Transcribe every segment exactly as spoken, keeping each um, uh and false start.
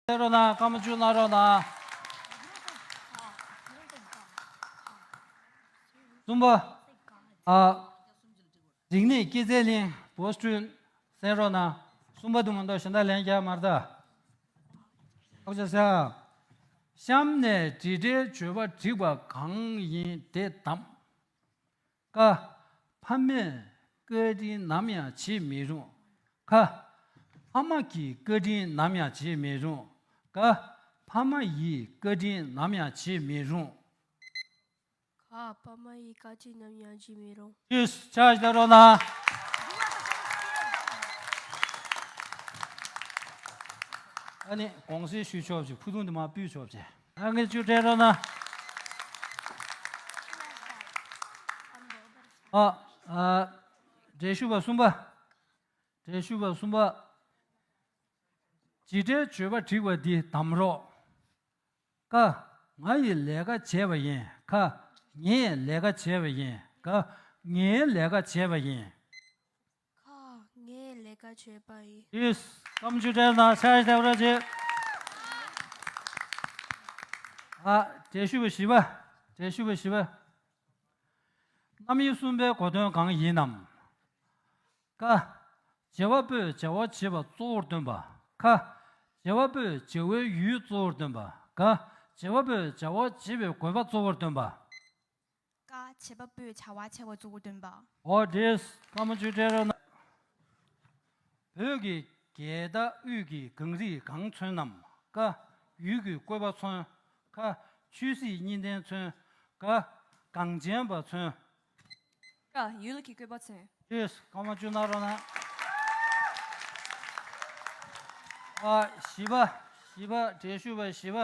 གནང་རོགས་གནང་། སྐར་མ་བཅུ་གནང་རོགས་གནང་། གསུམ་པ། ཨ། རིག་གནས་སྐྱེད་ཚལ་གླིང་བོ་སི་ཊོན་གསན་རོགས་གནང་། གསུམ་པ་དུ་མ་གཏོགས་གཞན་དག་ལན་རྒྱག་མ་རེད་ད། ཨོ་ཅག་ས། གཤམ་ནས་འབྲི་སྒྲའི་བརྗོད་པ་བསྒྲིགས་པ་གང་ཡིན་དེ་གདམས། ཀ། ཕ་མས་བཀའ་དྲིན་ནམ་ཡང་བརྗེད་མི་རུང་། ཁ། ཕ་མ་གི་བཀའ་དྲིན་ནམ་ཡང་བརྗེད་མི་རུང་། ག། ཕ་མ་ཡི་བཀའ་དྲིན་ནམ་ཡང་བརྗེད་མི་རུང་། ག། ཕ་མ་ཡི་བཀའ་དྲིན་ནམ་ཡང་བརྗེད་མི་རུང་། ཡེས། ཕྱག་ཞིག་རོགས་གནང་། ཨ་ནི་དགོངས་སེལ་ཞུ་ཆོག་ཅིག་ཕུ་ཐུང་འདི་མ་སྤུད་ཆོག་ཅིག་ཨ་ངས་བཅུ་སྤྲད་རོགས་གནང་། ཨ། ཨ། འགྲེལ་ཞུ་བ་གསུམ་པ། འགྲེལ་ཞུ་བ་གསུམ་པ། འཇིགས་བྲལ་བརྗོད་པ་བསྒྲིགས་པ་འདི་གདམ་རོགས། ཀ། ང་ཡིས་ལས་ཀ་བྱས་པ་ཡིན། ཁ། ངས་ལས་ཀ་བྱས་པ་ཡིན། ག། ངའི་ལས་ཀ་བྱས་པ་ཡིན། ཁ། ངས་ལས་ཀ་བྱས་པ་ཡིན། ཡེས། སྐར་མ་བཅུ་སྤྲད་གནང་། ཕྱག་ཞིག་རོགས་བྱེད། ཨ། འགྲེལ་ཞུ་བ་བཞི་པ། འགྲེལ་ཞུ་བ་བཞི་པ། རྣམ་དབྱེ་གསུམ་པའི་གོ་དོན་གང་ཡིན་ནམ། ཀ། བྱེད་པ་པོས་བྱ་བ་བྱེད་པ་གཙོ་བོར་སྟོན་པ། ཁ། བྱེད་པ་པོས་བྱ་བའི་ཡུལ་གཙོ་བོར་སྟོན་པ། ག། བྱེད་པ་པོས་བྱ་བ་བྱེད་པའི་དགོས་པ་གཙོ་བོར་སྟོན་པ། ཀ། བྱེད་པ་པོས་བྱ་བ་བྱེད་པ་གཙོ་བོར་སྟོན་པ། འོ་དེས་སྐར་མ་བཅུ་སྤྲད་རོགས་གནང་། བོད་ཀྱི་རྒྱལ་དར་དབུས་ཀྱི་གངས་རིས་གང་མཚོན་ནམ། ཀ། ཡུལ་གྱི་བཀོད་པ་མཚོན། ཁ། ཆོས་སྲིད་གཉིས་ལྡན་མཚོན། ག། གངས་ཅན་པ་མཚོན། ཀ། ཡུལ་གྱི་བཀོད་པ་མཚོན། ཡེས། སྐར་མ་བཅུ་གནང་རོགས་གནང་། ཨ། བཞི་པ། བཞི་པ། འགྲེལ་ཞུ་བ་བཞི་པ།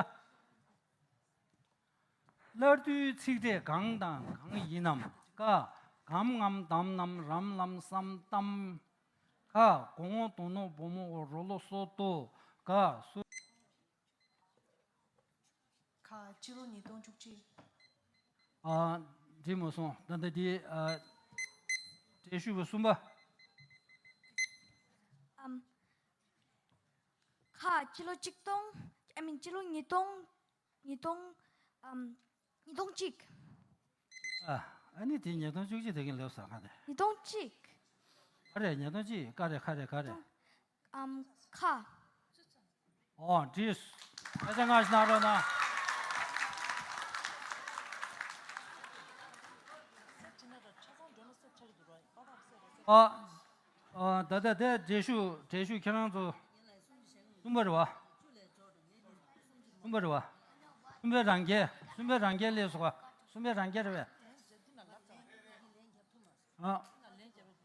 སླར་བསྡུའི་ཚིག་ཕྲད་གང་དང་གང་ཡིན་ནམ། ཀ། གམ་ངམ་དམ་ནམ་རམ་ལམ་སམ་ཏམ། ཁ། གོ་ངོ་དོ་ནོ་བོ་མོ་འོ་རོ་ལོ་སོ་ཏོ། ག། སུ། ཁ། སྤྱི་ལོ་ཉིས་སྟོང་བཅུ་གཅིག་ཨ། འགྲིག་མ་སོང་། ད་ལྟ་འདི། ཨ། འགྲེལ་ཞུ་བ་གསུམ་པ། ཨམ། ཁ། སྤྱི་ལོ་གཅིག་སྟོང་། ཨ་མིན། སྤྱི་ལོ་ཉིས་སྟོང་། ཉིས་སྟོང་། ཨམ། ཉིས་སྟོང་གཅིག་ཨ། ཨ་ནི་དེ་ཉིས་སྟོང་བཅུ་གཅིག་དེ་གིན་ལེབ་ས་ག་དེ། ཉིས་སྟོང་གཅིག་ག་རེ། ཉིས་སྟོང་གཅིག་ག་རེ། ག་རེ། ག་རེ། ཨམ། ཁ། ཨོ། འགྲིག་སྐར་མ་ལྔ་ཞིག་གནང་རོགས་གནང་། ཨ། ཨ། ད་ལྟ་དེ་འགྲེལ་ཞུ། འགྲེལ་ཞུ་ཁྱེད་རང་ཚོ་གསུམ་པ་རེད་བ། གསུམ་པ་རེད་བ། གསུམ་པའི་རང་རྒྱལ། གསུམ་པའི་རང་རྒྱལ་སླེབས་སོང་བ། གསུམ་པའི་རང་རྒྱལ་རེད་བས། ཨ།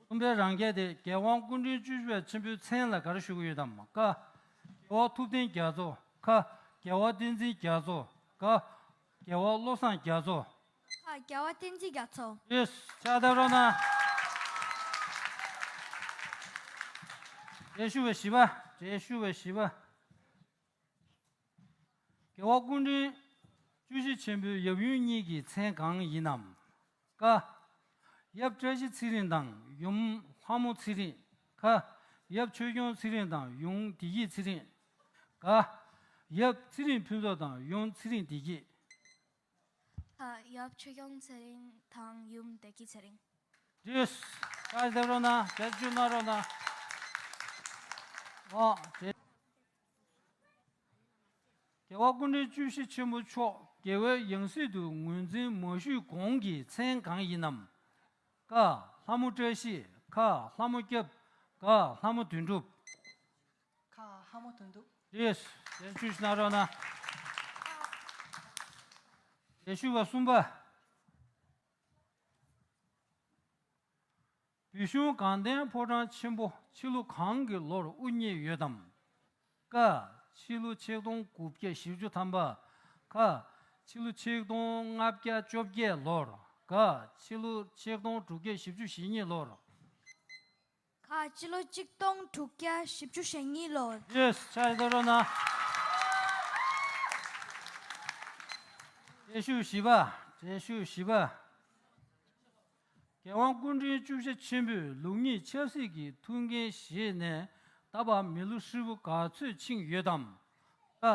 གསུམ་པའི་རང་རྒྱལ་དེ་རྒྱལ་དབང་སྐུ་ཕྲེང་བཅུ་བཞི་པ་ཆེན་པོའི་མཚན་ལ་ག་རེ་ཞུ་གི་ཡོད་དམ། ཀ། རྒྱལ་བ་ཐུབ་བསྟན་རྒྱ་མཚོ། ཁ། རྒྱལ་བ་བསྟན་འཛིན་རྒྱ་མཚོ། ག། རྒྱལ་བ་བློ་བཟང་རྒྱ་མཚོ། ཁ། རྒྱལ་བ་བསྟན་འཛིན་རྒྱ་མཚོ། ཡེས། ཕྱག་བརྡབ་རོགས་གནང་། འགྲེལ་ཞུ་བ་བཞི་པ། འགྲེལ་ཞུ་བ་བཞི་པ། རྒྱལ་བ་སྐུ་ཕྲེང་བཅུ་བཞི་ཆེན་པོའི་ཡབ་ཡུམ་གཉིས་ཀྱི་མཚན་གང་ཡིན་ནམ། ཀ། ཡབ་བཀྲ་ཤིས་ཚེ་རིང་དང་ཡུམ་ལྷ་མོ་ཚེ་རིང་། ཁ། ཡབ་ཆོས་སྐྱོང་ཚེ་རིང་དང་ཡུམ་བདེ་སྐྱིད་ཚེ་རིང་། ག། ཡབ་ཚེ་རིང་ཕུན་ཚོགས་དང་ཡུམ་ཚེ་རིང་བདེ་སྐྱིད། ཁ། ཡབ་ཆོས་སྐྱོང་ཚེ་རིང་དང་ཡུམ་བདེ་སྐྱིད་ཚེ་རིང་། འགྲིག་བཀའ་བསྡད་རོགས་གནང་། བེད་སྤྱོད་གནང་རོགས་གནང་། ཨོ། དེ། རྒྱལ་བ་སྐུ་ཕྲེང་བཅུ་བཞི་ཆེན་པོ་མཆོག་རྒྱལ་བའི་ཡང་སྲིད་དུ་ངོས་འཛིན་མ་ཞུས་གོང་གི་མཚན་གང་ཡིན་ནམ། ཀ། ལྷ་མོ་བཀྲ་ཤིས། ཁ། ལྷ་མོ་སྐྱབས། ག། ལྷ་མོ་དོན་གྲུབ། ཁ། ལྷ་མོ་དོན་གྲུབ། ཡེས། དེ་བཅུ་ཞིག་གནང་རོགས་གནང་། དེ་ཞུ་བ་གསུམ་པ། བོད་གཞུང་དགའ་ལྡན་ཕོ་བྲང་ཆེན་པོ་ཕྱི་ལོ་གང་གི་ལོར་དབུ་བརྙེས་ཡོད་དམ། ཀ། ཕྱི་ལོ་ཆིག་སྟོང་དགུ་བརྒྱ་བཞི་བཅུ་ཐམ་པ། ཁ། ཕྱི་ལོ་ཆིག་སྟོང་ལྔ་བརྒྱ་བཅོ་བརྒྱད་ལོར། ག། ཕྱི་ལོ་ཆིག་སྟོང་དྲུག་བརྒྱ་བཞི་བཅུ་ཞེ་གཉིས་ལོར། ཁ། ཕྱི་ལོ་ཆིག་སྟོང་དྲུག་བརྒྱ་བཞི་བཅུ་ཞེ་གཉིས་ལོར། ཡེས། ཕྱག་ཞིག་རྡོལ་རོགས་གནང་། འགྲེལ་ཞུ་བཞི་པ། འགྲེལ་ཞུ་བཞི་པ། རྒྱལ་དབང་སྐུ་ཕྲེང་བཅུ་བཞི་ཆེན་པོས་ལུགས་གཉིས་ཆབ་སྲིད་ཀྱི་ཐུགས་འགན་བཞེས་ནས་ད་བར་མི་ལོ་ཧྲིལ་པོ་ག་ཚོད་ཕྱིན་ཡོད་དམ། ཀ།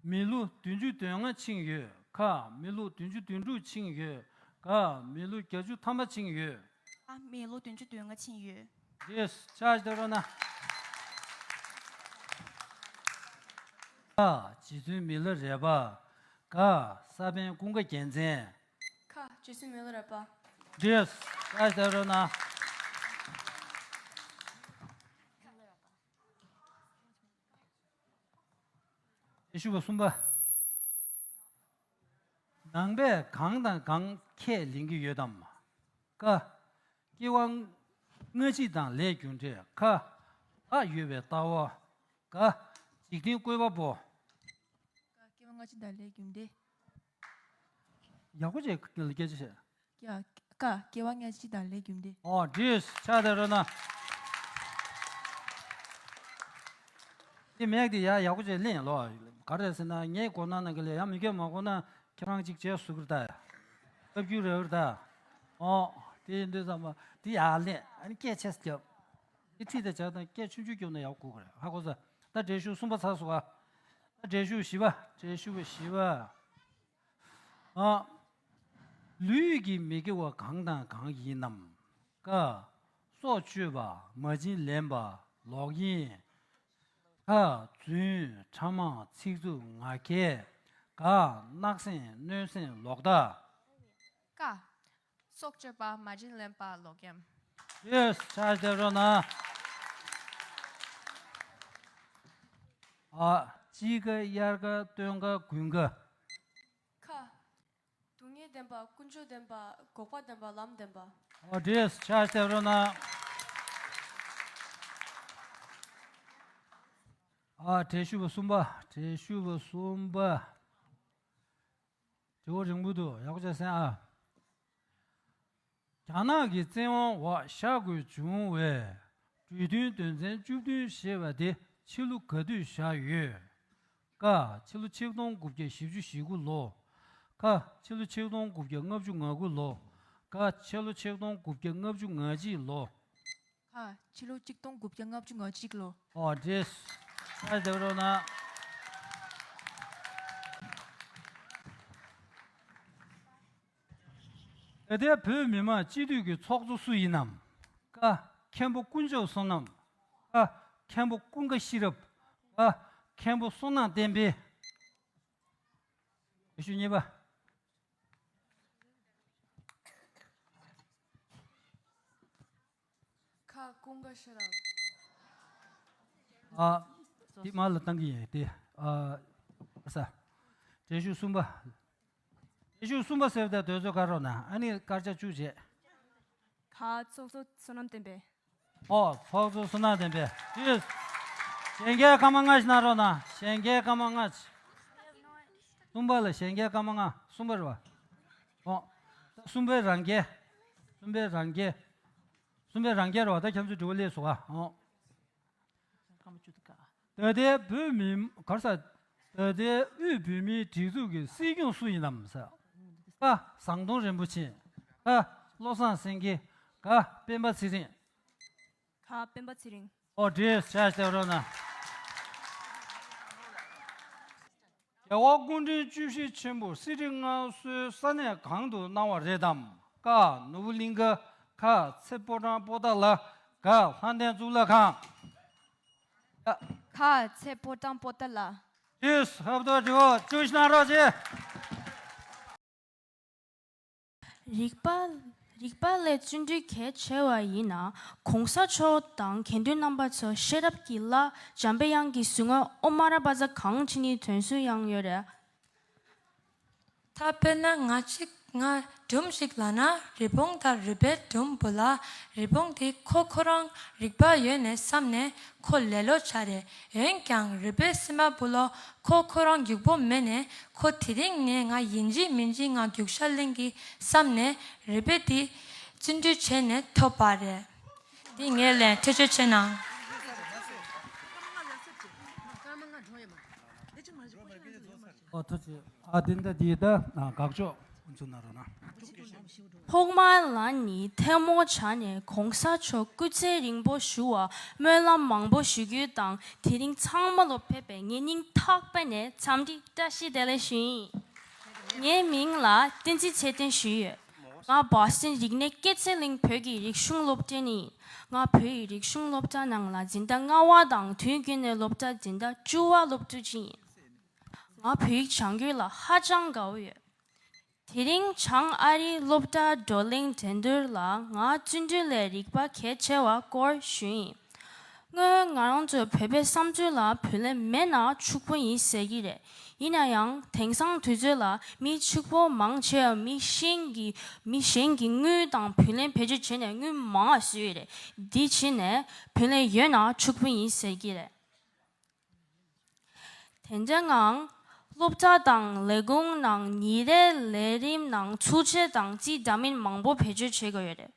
མི་ལོ་བདུན་ཅུ་དོན་ལྔ་ཕྱིན་ཡོད། ཁ། མི་ལོ་བདུན་ཅུ་དོན་དྲུག་ཕྱིན་ཡོད། ག། མི་ལོ་བརྒྱད་ཅུ་ཐམ་པ་ཕྱིན་ཡོད། ཨ། མི་ལོ་བདུན་ཅུ་དོན་ལྔ་ཕྱིན་ཡོད། རེད། ཕྱག་བྱེད་རོགས་གནང་། ཁ། རྗེ་བཙུན་མི་ལ་རས་པ། ག། ས་པཎ་ཀུན་དགའ་རྒྱལ་མཚན། ཁ། རྗེ་བཙུན་མི་ལ་རས་པ། རེད། ཕྱག་བྱེད་རོགས་གནང་། དེ་ཞུ་བ་གསུམ་པ། ནང་པས་གང་དང་གང་ཁས་ལེན་གྱི་ཡོད་དམ། ཀ། སྐྱེ་བ་སྔ་ཕྱི་དང་ལས་རྒྱུ་འབྲས། ཁ། ལྷག་ཡོད་པའི་ལྟ་བ། ག། འཇིག་རྟེན་བཀོད་པ་པོ། ཀ། སྐྱེ་བ་སྔ་ཕྱི་དང་ལས་རྒྱུ་འབྲས། ཡག་པོ་བྱས་སྐད་ཆ་བཤད། ཀ། ཀ། སྐྱེ་བ་སྔ་ཕྱི་དང་ལས་རྒྱུ་འབྲས། ཨོ། བྲིས། ཕྱག་བྱེད་རོགས་གནང་། དེ་མེད་དེ་ཡ་ཡག་པོ་བྱས་ལེན་ལོ། ག་རེ་ཟེར་ན་ངས་གོ་ན་ནང་གི་ལས་ཡང་མི་སྐད་མ་གོ་ན་ཁྱེད་རང་གཅིག་བྱས་བཟོ་གི་རེད་ད། ལྟ་རྒྱུ་རེད་ད། ཨོ། དེ་ཡིན་དུས་ཙམ་པ་དེ་ཡག་ལེན། ཨ་ནི་སྐད་ཆེ་ཙམ་རྒྱབ། དེ་ཁྲིད་དེ་བྱ་དང་སྐད་ཆུང་ཆུང་རྒྱབ་ན་ཡག་གོ་གི་རེད། ཧ་གོ་ས། ད་འགྲེལ་ཞུ་གསུམ་པ་ཚར་སོང་ཨ། ད་འགྲེལ་ཞུ་བཞི་པ། འགྲེལ་ཞུ་བཞི་པ། ཨ། ལུས་ཀྱི་མི་དགེ་བ་གང་དང་གང་ཡིན་ནམ། ཀ། སྲོག་གཅོད་པ། མ་བྱིན་ལེན་པ། ལོག་གཡེམ། ཁ། རྫུན། ཕྲ་མ། ཚིག་རྩུབ། ངག་འཁྱལ། ག། བརྣབ་སེམས། གནོད་སེམས། ལོག་ལྟ། ཀ། སྲོག་གཅོད་པ། མ་བྱིན་ལེན་པ། ལོག་གཡེམ། ཡེས། ཕྱག་བྱེད་རོགས་གནང་། ཨ། དཔྱིད་ཀ། དབྱར་ཀ། སྟོན་ཀ། དགུན་ཀ། ཁ། སྡུག་བསྔལ་ལྡན་པ། ཀུན་འབྱུང་ལྡན་པ། འགོག་པ་ལྡན་པ། ལམ་ལྡན་པ། ཨོ། བྲིས། ཕྱག་བྱེད་རོགས་གནང་། ཨ། འགྲེལ་ཞུ་བ་གསུམ་པ། འགྲེལ་ཞུ་བ་གསུམ་པ། དྲི་བ་རིང་པོ་འདུག་ཡག་པོ་བྱས་གསན་ཨ། རྒྱ་ནག་གི་བཙན་དབང་འོག་བཞག་དགོས་བྱུང་བའི་གྲོས་མཐུན་དོན་ཚན་བཅུ་བདུན་ཞེས་པ་དེ་ཕྱི་ལོ་ག་དུས་བཞག་ཡོད། ཀ། ཕྱི་ལོ་ཆིག་སྟོང་དགུ་བརྒྱ་བཞི་བཅུ་ཞེ་དགུ་ལོ། ཁ། ཕྱི་ལོ་ཆིག་སྟོང་དགུ་བརྒྱ་ལྔ་བཅུ་ང་དགུ་ལོ། ག། ཕྱི་ལོ་ཆིག་སྟོང་དགུ་བརྒྱ་ལྔ་བཅུ་ང་གཅིག་ལོ། ཁ། ཕྱི་ལོ་ཆིག་སྟོང་དགུ་བརྒྱ་ལྔ་བཅུ་ང་གཅིག་ལོ། ཨོ། བྲིས། ཕྱག་བྱེད་རོགས་གནང་། ད་ལྟའི་བོད་མི་མང་སྤྱི་འཐུས་ཀྱི་ཚོགས་གཙོ་སུ་ཡིན་ནམ། ཀ། མཁན་པོ་དཀོན་མཆོག་བསོད་ནམས། ཀ། མཁན་པོ་ཀུན་དགའ་ཤེས་རབ། ག། མཁན་པོ་བསོད་ནམས་བསྟན་འཕེལ། ཞུ་གཉིས་པ། ཁ། ཀུན་དགའ་ཤེས་རབ། ཨ། དེ་མ་ལ་བཏང་གི་ཡིན་དེ། ཨ། ས། འགྲེལ་ཞུ་གསུམ་པ། འགྲེལ་ཞུ་གསུམ་པ་ཟེར་བ་དང་དུས་ཚོད་བཀག་རོགས་གནང་། ཨ་ནི་སྐར་ཆ་བཅུ་བྱས། ཁ། ཚོགས་གཙོ་བསོད་ནམས་བསྟན་འཕེལ། ཨོ། ཚོགས་གཙོ་བསོད་ནམས་བསྟན་འཕེལ། ཡེས། གཞན་གྱི་སྐར་མ་ལྔ་ཞིག་གནང་རོགས་གནང་། གཞན་གྱི་སྐར་མ་ལྔ་ཞིག་གསུམ་པ་ལ་གཞན་གྱི་སྐར་མ་ལྔ། གསུམ་པ་རེད་པ། ཨོ། ད་གསུམ་པའི་རང་རྒྱལ། གསུམ་པའི་རང་རྒྱལ། གསུམ་པའི་རང་རྒྱལ་རེད་པ། ད་ཁྱེད་ཚོའི་དྲི་བ་སླེབས་སོང་ཨ། ཨོ། ད་ལྟའི་བོད་མི་ག་རེ་ཟ། ད་ལྟའི་དབུས་བོད་མིའི་སྒྲིག་འཛུགས་ཀྱི་སྲིད་སྐྱོང་སུ་ཡིན་ནམ་ཟེར། ཀ། ཟམ་གདོང་རིན་པོ་ཆེ། ཁ། བློ་བཟང་སེང་གེ། ག། སྤེན་པ་ཚེ་རིང་། ཁ། སྤེན་པ་ཚེ་རིང་། ཨོ། བྲིས། ཕྱག་བྱེད་རོགས་གནང་། རྒྱལ་བ་སྐུ་ཕྲེང་བཅུ་བཞི་ཆེན་པོ་གསེར་ཁྲི་མངའ་གསོལ་ས་གནས་གང་དུ་གནང་བ་རེད་དམ། ཀ། ནོར་བུ་གླིང་ག། ཁ། ཚེ་ཕོ་བྲང་པོ་ཏཱ་ལ། ག། ལྷ་ལྡན་གཙུག་ལག་ཁང་། ཡ། ཁ། ཚེ་ཕོ་བྲང་པོ་ཏཱ་ལ། ཡེས། ཧབ་ཏོ་དྲི་བ་བཅུ་བཞི་གནང་རོགས་བྱེད། རིག་པ། རིག་པ་ལས་བརྩོན་འགྲུས་གལ་ཆེ་བ་ཡིན་ན། གོང་ས་མཆོག་དང་དགེ་འདུན་རྣམ་པ་ཚོ་ཤེས་རབ་ཀྱི་བླ་འཇམ་པའི་དབྱངས་ཀྱི་གཟུངས་སྔགས་ཨོཾ་ཨ་ར་པ་ཙ་གང་བྱས་ནས་འདོན་སྲོལ་ཡང་ཡོད་རེད། ད་དཔེར་ན་ང་གཅིག་ང་སྒྲུང་ཞིག་ལབ་ན། རི་བོང་དང་རུས་སྦལ་སྒྲུང་བུ་ལ། རི་བོང་དེ་ཁོ་ཁོ་རང་རིག་པ་ཡོད་ནས་བསམ་ནས་ཁོ་ལེ་ལོ་བྱས་རེད། འོན་ཀྱང་རུས་སྦལ་སྲིན་པོ་ལོ་ཁོ་ཁོ་རང་རྒྱུག་པོ་མེད་ནས་ཁོ་དེ་རིང་ནས་ང་ཡིན་གཅིག་མིན་གཅིག་ང་རྒྱུག་ཤར་གླིང་གི་བསམ་ནས་རུས་སྦལ་དེ་བརྩོན་འགྲུས་བྱས་ནས་ཐོབ་པ་རེད། འདི་ངས་ལན་ཐེ་ཆོད་བྱས་ན། ཨོ། ཐུགས་རྗེ་ཆེ། ཨ། འདི་འདྲ་འདི་ད་དགག་ཕྱོགས་ཚུར་གནང་རོགས་གནང་། ཐོག་མར་ལ་ནི་ཐལ་མོ་སྦྱར་ནས་གོང་ས་མཆོག་སྐུ་ཚེ་རིང་པོ་བཞུགས་པར་སྨོན་ལམ་མང་པོ་ཞུ་རྒྱུ་དང་། དེ་རིང་ཚང་མ་ལ་ཕེབས་པའི་ངའི་སྙིང་ཐག་པ་ནས་འཚམས་འདྲི་བཀྲ་ཤིས་བདེ་ལེགས་ཞུ་ཡིན། ངའི་མིང་ལ་བསྟན་འཛིན་ཚེ་བརྟན་ཞུ་ཡོད། ང་བྷོ་སི་ཊོན་རིག་གནས་སྐྱེད་ཚལ་གླིང་བོད་ཀྱི་རིག་གཞུང་སློབ་གྲྭ་ནས་ཡིན། ང་བོད་ཀྱི་རིག་གཞུང་སློབ་གྲྭ་ནང་ལ་འཛིན་གྲྭ་ལྔ་པ་དང་དུས་རྒྱུན་ནས་སློབ་གྲྭ་འཛིན་གྲྭ་བཅུ་པ་སློབ་ཕྲུག་ཅིག་ཡིན། ང་བོད་ཡིག་སྦྱང་རྒྱུ་ལ་ཧ་ཅང་དགའ་བོ་ཡོད། དེ་རིང་བྱང་ཨ་རིའི་སློབ་གྲྭ་བགྲོ་གླེང་འགྲན་བསྡུར་ལ་ང་བརྩོན་འགྲུས་ལས་རིག་པ་གལ་ཆེ་བ་སྐོར་ཞུ་ཡིན། སྔོན་ང་རང་ཚོའི་བོད་པའི་བསམ་ཚུལ་ལ་བུ་ལོན་མེད་ན་ཕྱུག་པོ་ཡིན་ཟེར་གྱི་རེད། ཡིན་ན་ཡང་དེང་སང་དུས་ཚོད་ལ་མི་ཕྱུག་པོ་མང་ཆེ་བ་མི་གཞན་གྱི་མི་གཞན་གྱི་དངུལ་དང་བུ་ལོན་བེད་སྤྱོད་བྱས་ནས་དངུལ་མང་བ་བཟོས་ཡོད་རེད། འདི་བྱས་ནས་བུ་ལོན་ཡོད་ན་ཕྱུག་པོ་ཡིན་ཟེར་གྱི་རེད། དེ་འདྲ་ངང་། སློབ་གྲྭ་དང་ལས་ཁུངས་ནང་ཉིན་རེའི་ལས་རིམ་ནང་ཚུགས་ཆེ་དང་རྩིས་འདྲ་མིན་མང་པོ་བེད་སྤྱོད་བྱེད་དགོས་ཡོད་རེད།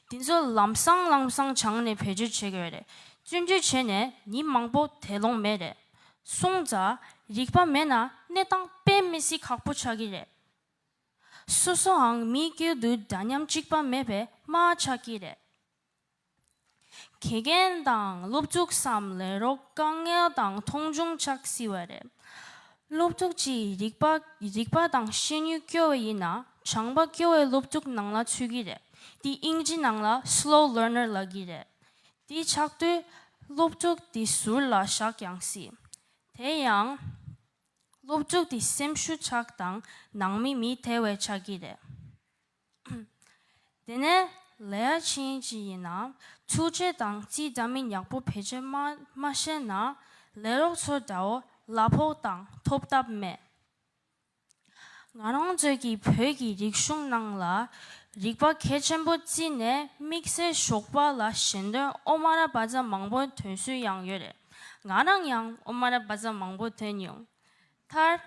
དེ་ཚོ་ལམ་སང་ལམ་སང་སྦྱངས་ནས་བེད་སྤྱོད་བྱེད་དགོས་ཡོད་རེད། བརྩོན་འགྲུས་བྱས་ནས་ཉིན་མང་པོ་དེ་ལོང་མེད་རེད། སོང་ཙང་རིག་པ་མེད་ན་གནས་སྟངས་དཔེ་མི་སྲིད་ཁག་པོ་ཆགས་ཀྱི་རེད། སོ་སོའང་མིའི་དཀྱིལ་དུ་འདྲ་མཉམ་གཅིག་པ་མེད་པའི་དམག་ཆགས་ཀྱི་རེད། དགེ་རྒན་དང་སློབ་ཕྲུག་སམ་ལས་རོགས་དཀའ་ངལ་དང་མཐོང་ཆུང་ཆགས་སྲིད་པ་རེད། སློབ་ཕྲུག་ཅིག་རིག་པ་རིག་པ་དང་ཤེས་ཡོན་སྐྱོ་བ་ཡིན་ན་སྦྱངས་པ་སྐྱོ་བའི་སློབ་ཕྲུག་ནང་ལ་ཚུད་ཀྱི་རེད། དེ་དབྱིན་ཇི་ནང་ལ་slow learner ལབ་ཀྱི་རེད། དེ་ཆགས་དུས་སློབ་ཕྲུག་དེ་ཟུར་ལ་བཞག་ཡང་སྲིད། དེ་ཡང་སློབ་ཕྲུག་དེ་སེམས་ཤུགས་ཆག་དང་ནང་མི་མི་དེ་བས་ཆགས་ཀྱི་རེད། དེ་ནས་ལས་ཡ་ཆེན་ཅིག་ཡིན་ན་ཚུགས་ཆེ་དང་རྩིས་འདྲ་མིན་ཡག་པོ་བེད་སྤྱོད་མ་མ་ཤེས་ན་ལས་རོགས་ཚོ་འདྲ་བོ་གླ་ཕོགས་དང་ཐོབ་ཐབས་མེད། ང་རང་ཚོའི་གི་བོད་ཀྱི་རིག་གཞུང་ནང་ལ་རིག་པ་གལ་ཆེན་པོ་བརྩིས་ནས་དམིགས་བསལ་ཞོགས་པ་ལ་ཞལ་འདོན་ཨོ་མ་ར་བཛྲ་མང་པོ་འདོན་སྲོལ་ཡང་ཡོད་རེད། ང་རང་ཡང་ཨོ་མ་ར་བཛྲ་མང་པོ་འདོན་མྱོང་། མཐར།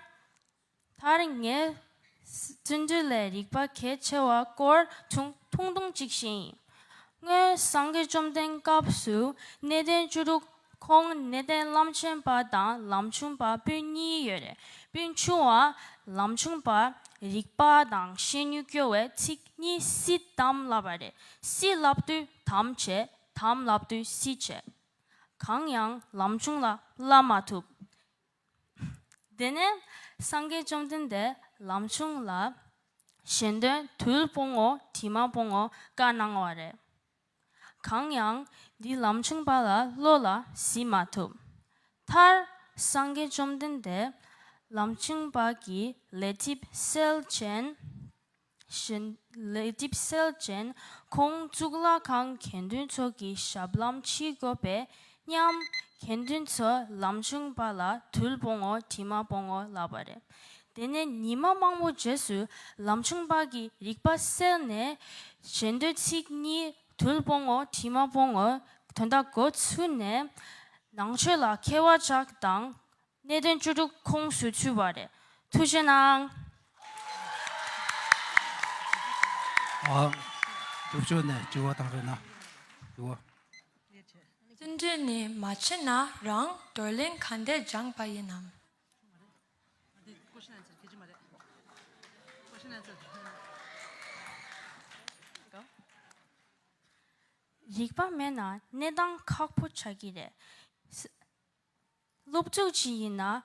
མཐར་ངས་བརྩོན་འགྲུས་ལས་རིག་པ་གལ་ཆེ་བ་སྐོར་ཐུང་ཐུང་ཐུང་ཅིག་བཤད་ཡིན། སྔོན་སངས་རྒྱས་བཅོམ་ལྡན་སྐབས་སུ་གནས་བརྟན་བཅུ་དྲུག་ཁོང་གནས་བརྟན་བླ་ཆེན་པ་དང་ལམ་ཆུང་པ་སྤུན་གཉིས་ཡོད་རེད། སྤུན་ཆུང་བ་ལམ་ཆུང་པ་རིག་པ་དང་ཤེས་ཡོན་སྐྱོ་བའི་ཚིག་གཉིས་སི་དམ་ལབ་པ་རེད། སི་ལབ་དུས་དམ་བྱས། དམ་ལབ་དུས་སི་བྱས། གང་ཡང་ལམ་ཆུང་ལ་བླ་མ་ཐུབ། དེ་ནས་སངས་རྒྱས་བཅོམ་ལྡན་འདས་ལམ་ཆུང་ལ་ཞལ་འདོན་དུལ་སྤོང་ངོ་དྲི་མ་སྤོང་ངོ་བཀའ་གནང་བ་རེད། གང་ཡང་འདི་ལམ་ཆུང་པ་ལ་བློ་ལ་གཟིགས་མ་ཐུབ། མཐར་སངས་རྒྱས་བཅོམ་ལྡན་འདས་ལམ་ཆུང་པ་གི་ལས་འགྲིབ་སེལ་ཅན། ཞན་ལས་འགྲིབ་སེལ་ཅན་ཁོང་གཙུག་ལག་ཁང་དགེ་འདུན་ཚོ་གི་ཞབས་ལྷམ་ཕྱིས་དགོས་པས་སྙམ། དགེ་འདུན་ཚོ་ལམ་ཆུང་པ་ལ་དུལ་སྤོང་ངོ་དྲི་མ་སྤོང་ངོ་ལབ་པ་རེད། དེ་ནས་ཉི་མ་མང་པོ་རྗེས་སུ་ལམ་ཆུང་པ་གིས་རིག་པ་སད་ནས་ཞལ་འདོན་ཚིག་གཉིས་དུལ་སྤོང་ངོ་དྲི་མ་སྤོང་ངོ་དོན་དག་མགོ་ཚུགས་ནས་ནང་ཆོས་ལ་མཁས་པ་ཆགས་དང་། གནས་བརྟན་བཅུ་དྲུག་ཁོངས་སུ་ཚུད་པ་རེད། ཐུགས་རྗེ་གནང་། ཨ། རྒྱུགས་ཆོག་ནས་དྲི་བ་དང་རེ་ན། དྲི་བ། བརྩོན་འགྲུས་ནི་མ་བྱས་ན་རང་བགྲོ་གླེང་ག་འདྲས་སྦྱངས་པ་ཡིན་ནམ། རིག་པ་མེད་ན་གནས་སྟངས་ཁག་པོ་ཆགས་ཀྱི་རེད། སློབ་ཕྲུག་ཅིག་ཡིན་ན།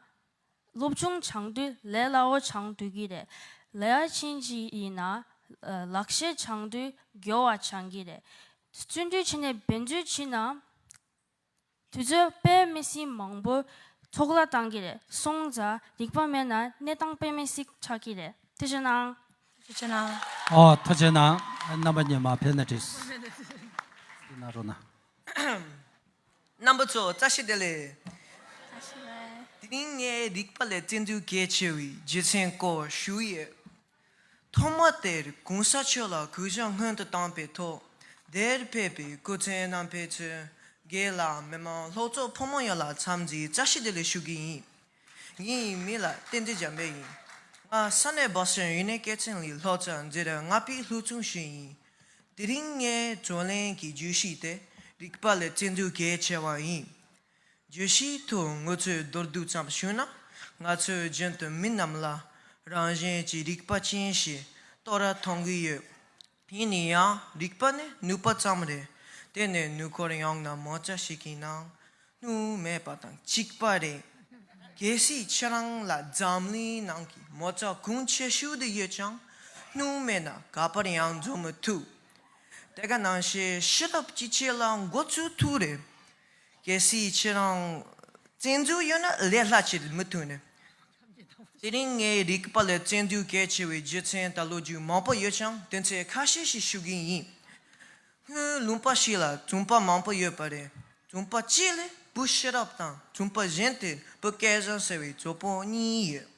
སློབ་ཆུང་སྦྱང་དུས་ལས་སླ་བོ་སྦྱང་སྡོད་ཀྱི་རེད། ལས་ཡ་ཆེན་ཅིག་ཡིན་ན། ལག་ཤེས་སྦྱང་དུས་མགྱོགས་པ་སྦྱང་གི་རེད། བརྩོན་འགྲུས་བྱས་ནས་འབད་རྩོལ་བྱས་ན། དུས་ཚོད་དཔེ་མི་སྲིད་མང་པོ་འཕྲོ་བརླག་བཏང་གི་རེད། སོང་ཙང་རིག་པ་མེད་ན་གནས་སྟངས་དཔེ་མི་སྲིད་ཆགས་ཀྱི་རེད། ཐུགས་རྗེ་གནང་། ཐུགས་རྗེ་གནང་། ཨོ་ཐུགས་རྗེ་གནང་། རྣམ་པ་གཉིས་མ་ཕེབས་ན་འགྲིག་གནང་རོགས་གནང་། རྣམ་པ་ཚོ་བཀྲ་ཤིས་བདེ་ལེགས། བཀྲ་ཤིས་བདེ་ལེགས། དེ་རིང་ངས་རིག་པ་ལས་བརྩོན་འགྲུས་གལ་ཆེ་བའི་རྒྱུ་མཚན་སྐོར་ཞུ་ཡི་ཡོད། ཐོག་མ་དེར་གོང་ས་མཆོག་ལ་གུས་ཕྱག་སྔོན་དུ་བཏང་པའི་ཐོག་འདིར་ཕེབས་པའི་སྐུ་མགྲོན་རྣམ་པ་ཚོ་དགེ་ལགས་མི་མང་སློབ་གྲོགས་ཕོ་མོ་ཡོངས་ལ་འཚམས་འདྲི་བཀྲ་ཤིས་བདེ་ལེགས་ཞུ་གི་ཡིན། ངའི་མིང་ལ་བསྟན་འཛིན་འཇམ་དཔལ་ཡིན། ང་ས་གནས་བྷོ་སི་ཊོན་ཡུ་ནི་ཡོན་སྐད་ཚན་ལ་སློབ་གྲྭ་འཛིན་གྲྭ་ལྔ་པའི་སློབ་སྦྱོང་ཞུ་ཡིན། དེ་རིང་ངའི་བགྲོ་གླེང་གི་བརྗོད་གཞི་དེ་རིག་པ་ལས་བརྩོན་འགྲུས་གལ་ཆེ་བ་ཡིན། བརྗོད་གཞིའི་ཐོག་ངོ་སྤྲོད་མདོར་བསྡུས་ཙམ་ཞུས་ན། ང་ཚོ་རྒྱུན་དུ་མི་རྣམས་ལ་རང་བཞིན་གྱིས་རིག་པ་ཅན་ཞེས་བསྟོད་ར་གཏོང་གི་ཡོད། དེ་ནས་ཡང་རིག་པ་ནི་ནུས་པ་ཙམ་རེད། དེ་ནི་ནུས་ཁོར་ཡང་ན་མོ་ཅ་ཞིག་གི་ནང་སྣུམ་མེད་པ་དང་གཅིག་པ་རེད། གལ་སྲིད་ཁྱེད་རང་ལ་འཛམ་གླིང་ནང་གི་མོ་ཅ་གོང་ཆེ་ཤོས་དེ་ཡོད་ཀྱང་སྣུམ་མེད་ན་ག་པར་ཡང་འཛོམས་མི་ཐུབ། དེ་ག་ནང་བཞིན་ཤེས་རབ་ཀྱི་ཆེད་ལ་འགོ་ཚུགས་ཐུབ་རེད། གལ་སྲིད་ཁྱེད་རང་བཙན་འཛུལ་ཡོད་ན་ལས་སླ་ཅིག་མི་ཐུབ་ནས། དེ་རིང་ངའི་རིག་པ་ལ་བཙན་འཛུལ་གལ་ཆེ་བའི་རྒྱུ་མཚན་དང་ལོ་རྒྱུས་མང་པོ་ཡོད་ཀྱང་དོན་ཚན་ཁ་ཤས་ཤིག་ཞུ་གི་ཡིན། སྔོན་ལུང་པ་ཞིག་ལ་ཙུང་པ་མང་པོ་ཡོད་པ་རེད། ཙུང་པ་གཅིག་ལ་བུ་ཤེས་རབ་དང་ཙུང་པ་གཞན་དེ་བུ་སྐལ་བཟང་ཟེར་བའི་གྲོགས་པོ་གཉིས་ཡོད།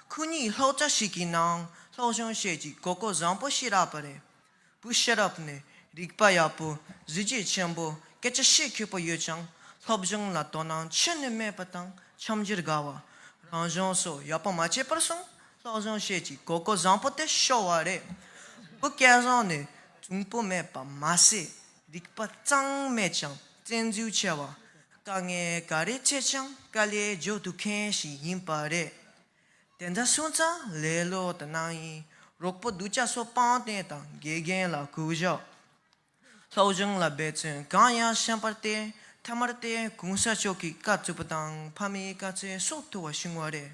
ཁོ་གཉིས་སློབ་གྲྭ་ཞིག་གི་ནང་སློབ་སྦྱོང་བྱེད་ཀྱི་གོ་སྐབས་བཟང་པོ་ཞིག་རག་པ་རེད། བུ་ཤེས་རབ་ནི་རིག་པ་ཡག་པོ། གཟི་བརྗིད་ཆེན་པོ། སྐད་ཆ་བཤད་མཁས་པོ་ཡོད་ཀྱང་སློབ་སྦྱོང་ལ་དོ་སྣང་ཁྱོན་ནས་མེད་པ་དང་འཆམ་འཆམ་དགའ་བ། རང་སྦྱོང་སོགས་ཡག་པོ་མ་བྱས་པར་སོང་སློབ་སྦྱོང་བྱེད་ཀྱི་གོ་སྐབས་བཟང་པོ་དེ་ཤོར་བ་རེད། བུ་སྐལ་བཟང་ནི་གྲུང་པོ་མེད་པ་མ་ཟད་རིག་པ་གཙང་མེད་ཅིང་བཙན་འཛུལ་ཆེ་བ། དཀའ་ངལ་ག་རེ་འཕྲད་ཀྱང་དཀའ་ལས་རྒྱག་ཐུབ་མཁན་ཞིག་ཡིན་པ་རེད། དེ་འདྲ་སོང་ཙང་ལེ་ལོ་དང་ནང་ཡིན་རོགས་པོ་སྡུག་ཅག་སོགས་སྤང་སྟེང་དང་དགེ་རྒན་ལ་གུས་ཞབས། སློབ་སྦྱོང་ལ་འབད་བརྩོན་གང་ཡང་ཤན་པར་བརྟེན་ཐ་མར་བརྟེན་གོང་ས་མཆོག་གི་བཀའ་བརྩི་བ་དང་ཕ་མའི་བཀའ་ཚོད་སྲོག་ཐུབ་པ་བྱུང་བ་རེད།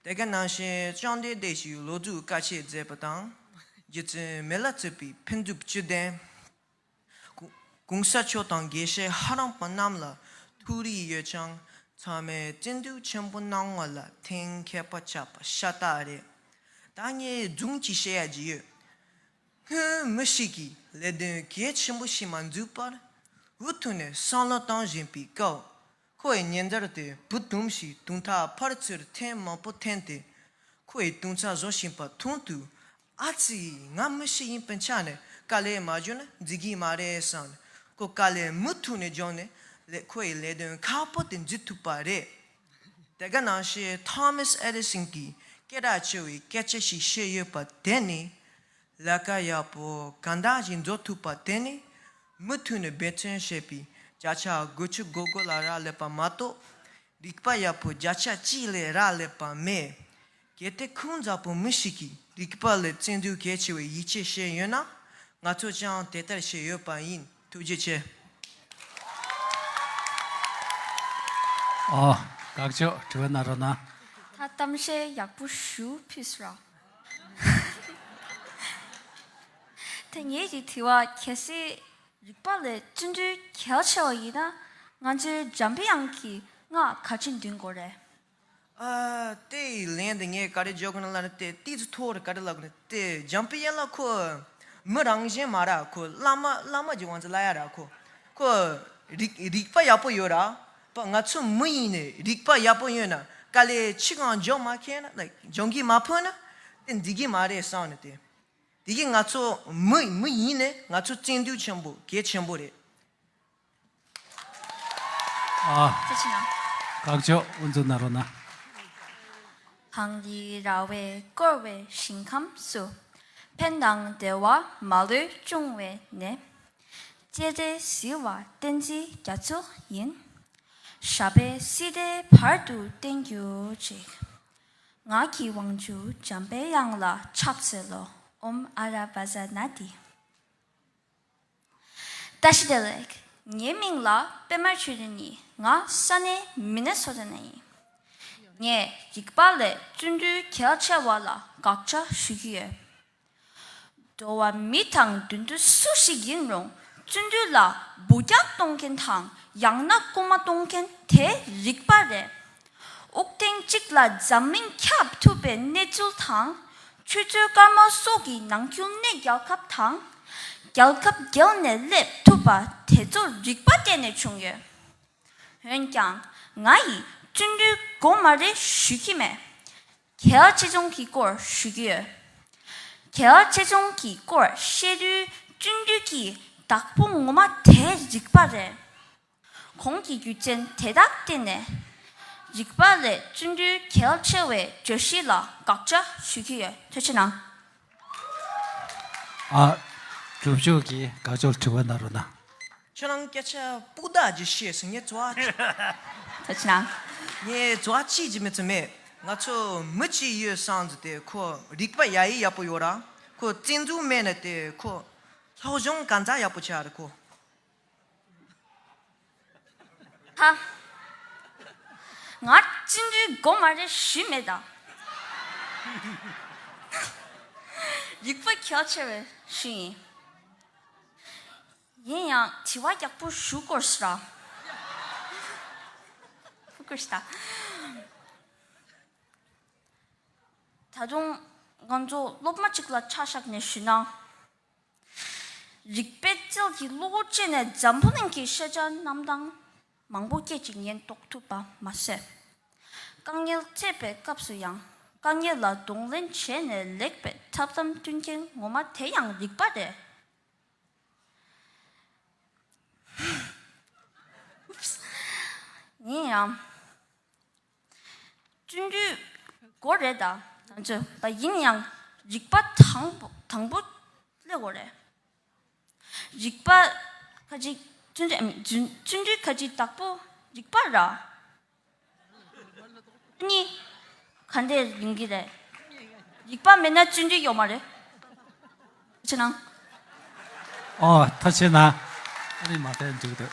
དེ་ག་ནང་བཞིན་བཅོམ་ལྡན་འདས་ཀྱིས་ལོ་རྒྱུས་བཀའ་ཆད་མཛད་པ་དང་རྗེ་བཙུན་མི་ལ་བརྩི་བའི་ཕན་བདེ་བཅུད་ལྡན། གོང་ས་མཆོག་དང་དགེ་བཤེས་ཧ་རམ་པ་རྣམས་ལ་ཐུགས་རེ་ཡོད་ཀྱང་ཚང་མས་བརྩོན་འགྲུས་ཆེན་པོ་གནང་བ་ལ་དེང་མཁས་པ་ཆགས་པ་ཤ་སྟག་རེད། ད་ངས་སྒྲུང་ཅིག་བཤད་ཡ་ཅིག་ཡོད། སྔོན་མི་ཞིག་གིས་ལས་དོན་གལ་ཆེན་པོ་ཞིག་མ་འཛུགས་པར་འུ་ཐུག་ནས་བསམ་བློ་བཏང་བཞིན་པའི་སྐབས། ཁོ་ཡི་ཉེ་འདབས་དེ་བུ་དུམ་ཞིག་དུང་ཐག་ཕར་ཚུར་ཐེངས་མང་པོ་འཐེན་ཏེ། ཁོ་ཡི་དུང་ཚང་བཟོ་བཞིན་པ་མཐོང་དུས། ཨ་ཙི། ང་མི་ཞིག་ཡིན་པའི་ཆ་ནས་དཀའ་ལས་མ་བརྒྱབ་ན་འགྲིག་གི་མ་རེད་བསམ་ནས་ཁོ་དཀའ་ལས་མུ་མཐུད་ནས་བརྒྱབ་ནས་ལས་ཁོ་ཡི་ལས་དོན་ཁག་པོ་དེ་འཛུགས་ཐུབ་པ་རེད། དེ་ག་ནང་བཞིན་ཐོ་མཱས་ཨེ་ཌི་སན་གྱིས་སྐད་གྲགས་ཆེ་བའི་སྐད་ཆ་ཞིག་བཤད་ཡོད་པ་དེ་ནི། ལས་ཀ་ཡག་པོ་གང་འདྲ་ཞིག་འགྲོ་ཐུབ་པ་དེ་ནི། མུ་མཐུད་ནས་འབད་བརྩོན་བྱས་པའི་བརྒྱ་ཆ་དགུ་བཅུ་གོ་དགུ་ལ་རག་ལས་པ་མ་གཏོགས། རིག་པ་ཡག་པོ་བརྒྱ་ཆ་གཅིག་ལས་རག་ལས་པ་མེད། གལ་ཏེ་ཁོང་འདྲ་པོ་མི་ཞིག་གིས་རིག་པ་ལ་བརྩོན་འགྲུས་གལ་ཆེ་བའི་ཡིད་ཆེས་བྱས་ཡོད་ན། ང་ཚོས་ཀྱང་དེ་ལྟར་བྱས་ཡོད་པ་ཡིན། ཐུགས་རྗེ་ཆེ། ཨོ། དགའ་ཕྱོགས་དྲི་བ་གནང་རོགས་གནང་། ད་གཏམ་བཤད་ཡག་པོ་ཞུ་ཕུད་ར། ད་ངེད་ཀྱི་དྲི་བ་གལ་སྲིད་རིག་པ་ལ་བརྩོན་འགྲུས་གལ་ཆེ་བ་ཡིན་ན་ང་ཚོའི་འཇམ་དཔལ་དབྱངས་ཀྱིས་ང་ག་ཅི་འདོན་དགོས་རེད། ཨ། དེའི་ལན་དེ་ངས་ག་རེ་བརྗོད་དགོས་ན་ལབ་ན་དེ་ཏིས་ཐོར་ག་རེ་ལབ་དགོས་ན་དེ་འཇམ་དཔལ་དབྱངས་ལགས་ཁོ་མི་རང་བཞིན་མ་ར་ཁོ་བླ་མ་བླ་མ་གྱི་དབང་ཚད་ལ་ཡ་ར་ཁོ་ཁོ་རིག་རིག་པ་ཡག་པོ་ཡོད་ར། པ་ང་ཚོ་མི་ཡིན་ནས་རིག་པ་ཡག་པོ་ཡོད་ན་དཀའ་ལས་ཆི་གང་འཇོག་མ་མཁན་ན་ལ་འཇོག་གི་མ་ཕོད་ན་དེ་འགྲིག་གི་མ་རེད་བསམ་ནས་དེ། དེ་གིས་ང་ཚོ་མི་མི་ཡིན་ནས་ང་ཚོ་བརྩོན་འགྲུས་ཆེན་པོ་གལ་ཆེན་པོ་རེད། ཨ། ཐུགས་རྗེ་ཆེ་གནང་། དགའ་ཕྱོགས་དབུ་འཛུགས་གནང་རོགས་གནང་། གངས་རིའི་ར་བས་བསྐོར་བའི་ཞིང་ཁམས་སུ། ཕན་དང་བདེ་བ་མ་ལུས་འབྱུང་བའི་གནས། སྤྱན་རས་གཟིགས་དབང་བསྟན་འཛིན་རྒྱ་མཚོ་ཡིན། ཞབས་པད་སྲིད་མཐའི་བར་དུ་བརྟན་གྱུར་ཅིག་ངག་གི་དབང་ཕྱུག་འཇམ་དཔལ་དབྱངས་ལ་ཕྱག་འཚལ་ལོ། ཨོཾ་ཨ་ར་བཛྲ་ན་དྷཱིཿ་བཀྲ་ཤིས་བདེ་ལེགས། ངའི་མིང་ལ་པད་མ་ཆོས་སྒྲོན་ཡིན། ང་ས་གནས་མི་ནི་སོ་ཊ་ནས་ཡིན། ངས་རིག་པ་ལས་བརྩོན་འགྲུས་གལ་ཆེ་བ་ལ་དགག་བྱ་ཞུ་གི་ཡོད། འགྲོ་བ་མི་དང་དུད་འགྲོ་སུ་ཞིག་ཡིན་རུང་བརྩོན་འགྲུས་ལ་འབུད་རྒྱག་གཏོང་མཁན་དང་ཡང་ན་སྐུལ་མ་གཏོང་མཁན་དེ་རིག་པ་རེད། དབུགས་ཐེངས་གཅིག་ལ་འཛམ་གླིང་ཁྱབ་ཐུབ་པའི་གནས་ཚུལ་དང་། ཆུ་ཚོད་སྐར་མ་སོགས་ཀྱི་ནང་ཁུལ་གནས་རྒྱལ་ཁབ་དང་། རྒྱལ་ཁབ་བརྒལ་ནས་སླེབས་ཐུབ་པ་དེ་ཚོ་རིག་པ་བརྟེན་ནས་བྱུང་ཡོད། འོན་ཀྱང་ང་ཡིས་བརྩོན་འགྲུས་དགོས་མ་རེད་ཞུ་གི་མེད། གལ་ཆེ་ཆུང་གི་སྐོར་ཞུ་གི་ཡོད། གལ་ཆེ་ཆུང་གི་སྐོར་བཤད་དུས་བརྩོན་འགྲུས་ཀྱི་བདག་པོ་ངོ་མ་དེ་རིག་པ་རེད། གོང་གི་རྒྱུ་མཚན་དེ་དག་བརྟེན་ནས། རིག་པ་ལས་བརྩོན་འགྲུས་གལ་ཆེ་བའི་བརྗོད་གཞི་ལ་དགག་བྱ་ཞུ་གི་ཡོད། ཐུགས་རྗེ་ཆེ་གནང་། ཨ། གྲུབ་མཆོག་གིས་དགའ་ཕྱོགས་དྲི་བ་གནང་རོགས་གནང་། ཁྱེད་རང་སྐད་ཆ་སྤུ་དག་ཅིག་བཤད་སོང་། ངས་རྩ་བ་ཅིག་ཐུགས་རྗེ་ཆེ་གནང་། ངས་རྩ་བ་ཅིག་ཅིག་མི་ཚེ་མེད། ང་ཚོ་མི་གཅིག་ཡོད་བསམ་ཟེར་ཏེ་ཁོ་རིག་པ་ཡ་ཡི་ཡག་པོ་ཡོད་ར། ཁོ་བཙན་འཛུལ་མེད་ན་དེ་ཁོ་སློབ་སྦྱོང་གང་ཙམ་ཡག་པོ་བྱས་རེད་ཁོ། ཧ། ང་བཙན་འཛུལ་དགོས་མ་རེད་ཞུས་མེད་ད། རིག་པ་གལ་ཆེ་བས་ཞུས་ཡིན། ཡིན་ཡང་དྲི་བ་ཡག་པོ་ཞུ་དགོས་ཤག་ཞུ་དགོས་ཤག་ད་དུང་ང་ཚོ་སློབ་མ་གཅིག་ལ་ཆ་བཞག་ནས་ཞུས་ན། རིག་པའི་རྩལ་གྱི་བློ་སྦྱོང་བྱས་ནས་འཛམ་བུ་གླིང་གི་ཤེས་བྱ་རྣམས་དང་མང་པོ་སྐད་ཅིག་ཉན་རྟོགས་ཐུབ་པ་མ་ཟད། དཀའ་ངལ་འཕྲད་པའི་སྐབས་སུ་ཡང་དཀའ་ངལ་ལ་གདོང་ལེན་བྱས་ནས་ལེགས་པའི་ཐབས་ལམ་བསྟུན་མཁན་ངོ་མ་དེ་ཡང་རིག་པ་རེད། ཡིན་ཡང་། བརྩོན་འགྲུས་དགོས་རེད་ད། ང་ཚོས་ད་ཡིན་ཡང་རིག་པ་དང་པོ་དང་པོ་སླེབས་དགོས་རེད། རིག་པ་ཁ་ཅིག་བརྩོན་འགྲུས་ཨ་མི་བརྩོན་བརྩོན་འགྲུས་ཁ་ཅིག་བདག་པོ་རིག་པ་ར། གཉིས། ག་འདྲས་ཡིན་གྱི་རེད། རིག་པ་མེད་ན་བརྩོན་འགྲུས་ཡོད་མ་རེད། ཕྱི་ནང་། ཨོ་ཐུགས་རྗེ་གནང་། ཨ་ནི་མ་ཐལ་འཇུག་འདུག་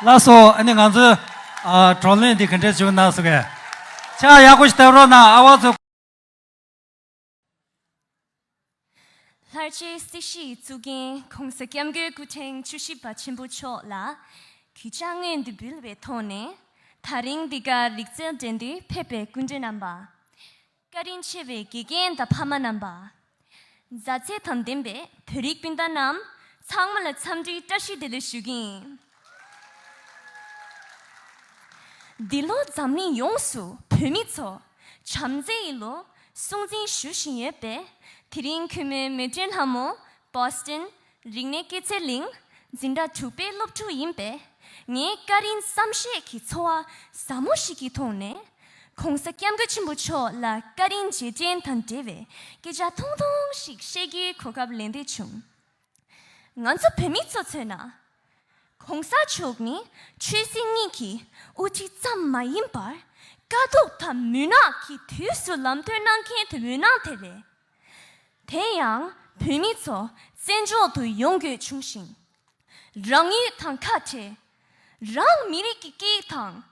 ལགས་སོ། ཨ་ནི་ང་ཚོའི་ཨ་བགྲོ་གླེང་འདི་ག་འདྲས་བྱུང་གནང་སོང་གས། ཕྱག་ཡག་པོ་ཞིག་བརྡབ་རོགས་གནང་། ཨ་བ་ཚོ། ལྷར་བཅས་སྲིད་ཞིའི་གཙུག་རྒྱན་༸གོང་ས་༸སྐྱབས་མགོན་སྐུ་ཕྲེང་བཅུ་བཞི་པ་ཆེན་པོ་མཆོག་ལ་གུས་ཕྱག་སྔོན་དུ་འབུལ་བའི་ཐོག་ནས། ད་རིང་འདི་གར་རིག་རྩལ་འགྲན་བསྡུར་ཕེབས་པའི་སྐུ་མགྲོན་རྣམ་པ། བཀའ་དྲིན་ཆེ་བའི་དགེ་རྒན་དང་ཕ་མ་རྣམ་པ། མཛའ་བརྩེ་དང་ལྡན་པའི་བོད་རིགས་སྤུན་ཟླ་རྣམས་ཚང་མ་ལ་འཚམས་འདྲིའི་བཀྲ་ཤིས་བདེ་ལེགས་ཞུ་གི་ཡིན། འདི་ལོ་འཛམ་གླིང་ཡོངས་སུ་བོད་མི་ཚོ་བྱམས་བརྩེ་ཡི་ལོ། སྲུང་འཛིན་ཞུ་བཞིན་ཡོད་པས། དེ་རིང་གུས་མོའི་མོས་འདྲེན་ལྷ་མོ་Boston རིག་གནས་སྐྱེད་ཚལ་གླིང་འཛིན་གྲྭ་དྲུག་པའི་སློབ་ཕྲུག་ཡིན་པས། ངའི་བཀའ་དྲིན་བསམ་ཤེས་ཀྱི་ཚོར་བ་ཟབ་མོ་ཞིག་གི་ཐོག་ནས། ༸གོང་ས་༸སྐྱབས་མགོན་ཆེན་པོ་མཆོག་ལ་བཀའ་དྲིན་རྗེས་དྲན་དང་འབྲེལ་བའི་སྐད་ཆ་ཐུང་ཐུང་ཞིག་བཤད་རྒྱུའི་གོ་སྐབས་ལེན་འདོད་བྱུང་། ང་ཚོ་བོད་མི་ཚོ་མཚོན་ན། ༸གོང་ས་མཆོག་ནི་ཆོས་སྲིད་གཉིས་ཀྱི་དབུ་ཁྲིད་ཙམ་མ་ཡིན་པར། དཀའ་སྡུག་དང་མུན་ནག་གི་དུས་སུ་ལམ་སྟོན་གནང་མཁན་དེ་འོད་སྣང་དེ་རེད། དེ་ཡང་བོད་མི་ཚོ་བཙན་བྱོལ་དུ་ཡོང་དགོས་བྱུང་ཞིང་། རང་ཡུལ་དང་ཁ་བྲལ། རང་མི་རིགས་ཀྱི་སྐད་ཡིག་དང་།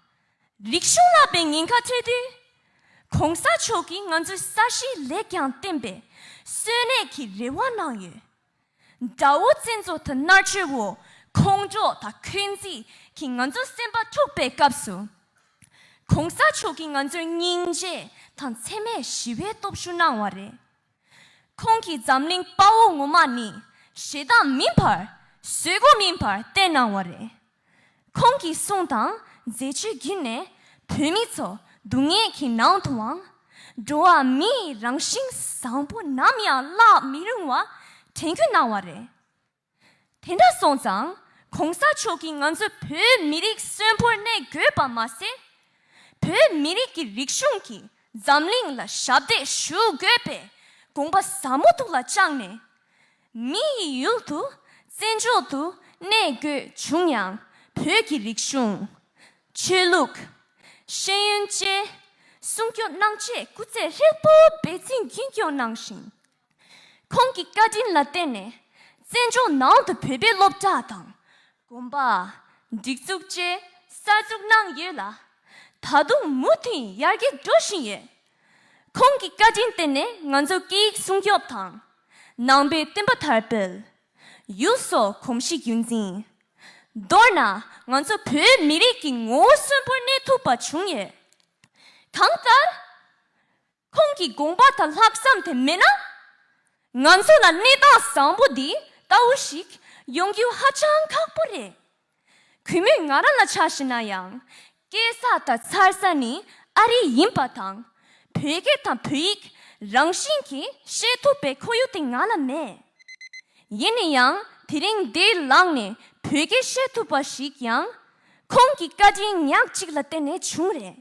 རིག་གཞུང་ལ་བའི་ཉེན་ཁ་འཕྲད་དུས། ༸གོང་ས་མཆོག་གིས་ང་ཚོའི་ས་གཞི་ལས་ཀྱང་བརྟེན་པའི་གསོན་གནས་ཀྱི་རེ་བ་གནང་ཡོད། དགྲ་བོ་བཙན་ཚོགས་དང་མནར་གཅོད་འོག་ཁོང་ཁྲོ་དང་འཁོན་འཛིན་གྱིས་ང་ཚོའི་སེམས་པ་འཁྲུགས་པའི་སྐབས་སུ། ༸གོང་ས་མཆོག་གིས་ང་ཚོར་སྙིང་རྗེ་དང་འཚེ་མེད་ཞི་བའི་སྟོབས་ཤུགས་གནང་བ་རེད། ཁོང་གིས་འཛམ་གླིང་དཔའ་བོ་ངོ་མ་ནི་ཞེ་སྡང་མིན་པར་བཟོད་སྒོམ་ཡིན་པར་བསྟན་གནང་བ་རེད། ཁོང་གི་གསུང་དང་མཛད་སྤྱོད་བརྒྱུད་ནས་བོད་མི་ཚོ་སྡུག་བསྔལ་གྱི་ནང་དུའང་འགྲོ་བ་མིའི་རང་བཞིན་བཟང་པོ་ནམ་ཡང་བརླག་མི་རུང་བ་དྲན་སྐུལ་གནང་བ་རེད། དེ་འདྲ་སོང་ཙང་༸གོང་ས་མཆོག་གིས་ང་ཚོ་བོད་མི་རིགས་གསོན་པོར་གནས་དགོས་པ་མ་ཟད། བོད་མི་རིགས་ཀྱི་རིག་གཞུང་གིས་འཛམ་གླིང་ལ་ཞབས་འདེགས་ཞུ་དགོས་པའི་དགོངས་པ་ཟབ་མོ་ཐུགས་ལ་བཅངས་ནས། མི་ཡི་ཡུལ་དུ་བཙན་བྱོལ་དུ་གནས་དགོས་བྱུང་ཡང་། བོད་ཀྱི་རིག་གཞུང་། ཆོས་ལུགས། ཤེས་ཡོན་བཅས་སྲུང་སྐྱོབ་གནང་ཆེད་སྐུ་ཚེ་ཧྲིལ་པོ་འབད་བརྩོན་རྒྱུན་སྐྱོང་གནང་ཞིང་། ཁོང་གི་བཀའ་དྲིན་ལ་བརྟེན་ནས་བཙན་བྱོལ་ནང་དུ་བོད་པའི་སློབ་གྲྭ་དང་། དགོན་པ། སྒྲིག་འཛུགས་བཅས་གསར་འཛུགས་གནང་ཡོད་ལ། ད་དུང་མུ་མཐུད་ཡར་རྒྱས་འགྲོ་བཞིན་ཡོད། ཁོང་གི་བཀའ་དྲིན་བརྟེན་ནས་ང་ཚོ་སྐད་ཡིག་སྲུང་སྐྱོབ་དང་། ནང་པའི་བསྟན་པ་དར་སྤེལ། ཡུལ་སྲོལ་གོམས་གཤིས་རྒྱུན་འཛིན། མདོར་ན་ང་ཚོ་བོད་མི་རིགས་ཀྱི་ངོ་བོ་གསོན་པོར་གནས་ཐུབ་པ་བྱུང་ཡོད། གང་ལྟར། ཁོང་གི་དགོངས་པ་དང་ལྷག་བསམ་དེ་མེད་ན། ང་ཚོ་ལ་གནས་སྟངས་བཟང་པོ་འདི་ལྟ་བུ་ཞིག་ཡོང་རྒྱུ་ཧ་ཅང་ཁག་པོ་རེད། གུས་མོས་ང་རང་ལ་ཆ་བཞག་ན་ཡང་། སྐྱེས་ས་དང་འཚར་ས་ནི་ཨ་རི་ཡིན་པ་དང་། བོད་སྐད་དང་བོད་ཡིག་རང་བཞིན་གྱིས་བཤད་ཐུབ་པའི་ཁོར་ཡུག་དེ་ང་ལ་མེད། ཡིན་ན་ཡང་དེ་རིང་འདིར་ལངས་ནས་བོད་སྐད་བཤད་ཐུབ་པ་ཞིག་ཡང་། ཁོང་གི་བཀའ་དྲིན་ཉག་གཅིག་ལ་བརྟེན་ནས་བྱུང་རེད།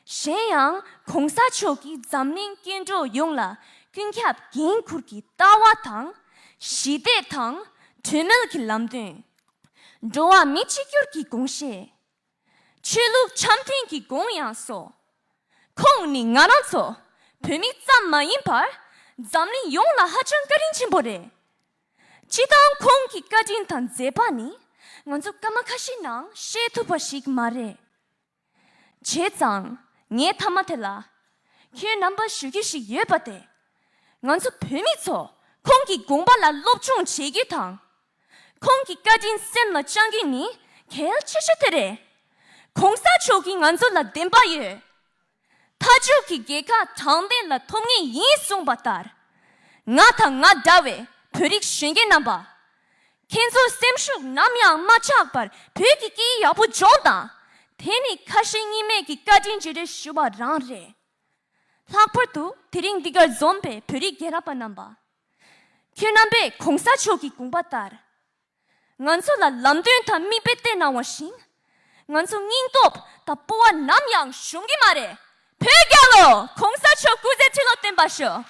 གཞན་ཡང་༸གོང་ས་མཆོག་གིས་འཛམ་གླིང་སྐྱེ་འགྲོ་ཡོངས་ལ་ཀུན་ཁྱབ་འགན་འཁུར་གྱི་ལྟ་བ་དང་། ཞི་བདེ་དང་གྲོས་མོལ་གྱི་ལམ་སྟོན། འགྲོ་བ་མི་གཅིག་གྱུར་གྱི་དགོངས་བཞེད། ཆོས་ལུགས་འཆམ་མཐུན་གྱི་དགོངས་ཡངས་སོགས། ཁོང་ནི་ང་རང་ཚོ་ བོད་མི་ཙམ་མ་ཡིན་པར་འཛམ་གླིང་ཡོངས་ལ་ཧ་ཅང་བཀའ་དྲིན་ཆེན་པོ་རེད། སྤྱིར་བཏང་ཁོང་གི་བཀའ་དྲིན་དང་མཛད་པ་ནི་ང་ཚོ་སྐར་མ་ཁ་ཤས་ནང་བཤད་ཐུབ་པ་ཞིག་མ་རེད། བྱས་ཙང་ངས་མཐའ་མ་དེ་ལ་ཁྱེད་རྣམ་པར་ཞུ་རྒྱུ་ཞིག་ཡོད་པ་སྟེ། ང་ཚོ་བོད་མི་ཚོ་ཁོང་གི་དགོངས་པ་ལ་སློབ་སྦྱོང་བྱེད་རྒྱུ་དང་། ཁོང་གི་བཀའ་དྲིན་སེམས་ལ་བཅངས་རྒྱུ་ནི་གལ་ཆེ་ཤོས་དེ་རེད། ༸གོང་ས་མཆོག་གིས་ང་ཚོ་ལ་བདེན་པ་ཡོད། མཐའ་མཇུག་གི་རྒྱལ་ཁ་དྲང་བདེན་ལ་ཐོབ་ངེས་ཡིན་གསུངས་པ་ལྟར། ང་དང་ང་འདྲ་བའི་བོད་རིགས་གཞོན་སྐྱེས་རྣམ་པ། ཁྱེད་ཚོའི་སེམས་ཤུགས་ནམ་ཡང་མ་ཆག་པར་བོད་ཀྱི་སྐད་ཡིག་ཡག་པོ་སྦྱོང་དང་། དེ་ནི་ཁ་ཞེ་གཉིས་མེད་ཀྱི་བཀའ་དྲིན་རྗེས་དྲན་ཞུ་བ་རང་རེད། ལྷག་པར་དུ་དེ་རིང་འདི་གར་འཛོམས་པའི་བོད་རིགས་རྒན་རབས་པ་རྣམ་པ། ཁྱོད་རྣམ་པས་༸གོང་ས་མཆོག་གི་དགོངས་པ་ལྟར། ང་ཚོ་ལ་ལམ་སྟོན་དང་མིག་དཔེ་བསྟན་གནང་བ་བཞིན། ང་ཚོ་སྙིང་སྟོབས་དང་སྤོབས་པ་ནམ་ཡང་ཞུམ་གྱི་མ་རེད། བོད་རྒྱལ་ལོ། ༸གོང་ས་མཆོག་སྐུ་ཚེ་ཁྲི་ལོ་བརྟན་པར་ཤོག་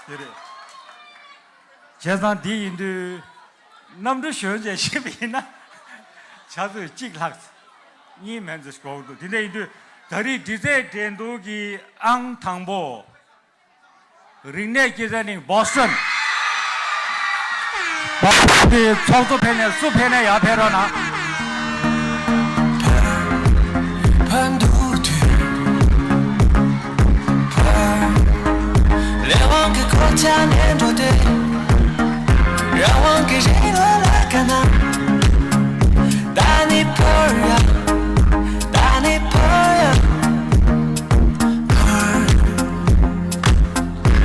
དེ་རེད། བྱས་ཙང་འདི་ཡིན་དུས། གནམ་གྲུ་གཞོན་བྱས་ཤེས་པ་ཡིན་ན། ཆུ་ཚོད་གཅིག་ལྷག་གཉིས་མན་ཙམ་ཞིག་འགོར་འདུག་དེ་འདྲ་ཡིན་དུས་ད་རེས་འདྲི་རྩད་འགྲན་བསྡུར་གྱི་ཨང་དང་པོ། རིག་གནས་སྐྱེད་ཚལ་གླིང་བོ་སི་ཊོན། བོ་སི་ཊོན་དེ་ཚོགས་གཙོ་ཕེབས་ནས་སུ་ཕེབས་ནས་ཡར་ཕེབས་རོགས་གནང་། ཕར་འདུག་དུས་ཕར། ལས་དབང་གི་གོ་ཆ་ནས་འགྲོ་དུས། རང་དབང་གི་རི་ལ་ལ་ཀ་ན། ད་ནི་ཕར་ཡ། ད་ནི་ཕར་ཡ། ཕར།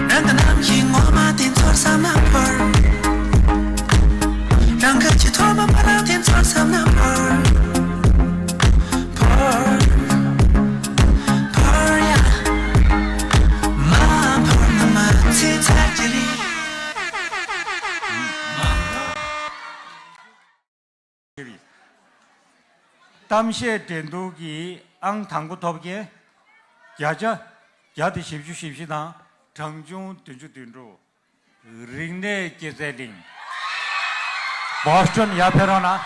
རང་གི་ནམ་ཞིག་ངོ་མ་དེ་ཚོར་བསམ་ན་ཕར། རང་གི་ཆེས་ཐོག་མ་མ་རང་དེ་ཚོར་བསམ་ན་ཕར། ཕར། ཕར་ཡ། མ་ཕར་ན་མ་ཚེ་ཚར་གྱི་རེད། གཏམ་བཤད་འགྲན་བསྡུར་གྱི་ཨང་དང་པོ་ཐོབ་མཁན། བརྒྱ་ཆ་བརྒྱ་དང་བཞི་བཅུ་ཞེ་བཞི་དང་གྲངས་ཆུང་བདུན་ཅུ་དོན་དྲུག་རིག་གནས་སྐྱེད་ཚལ་གླིང་། བོ་སི་ཊོན་ཡར་ཕེབས་རོགས་གནང་།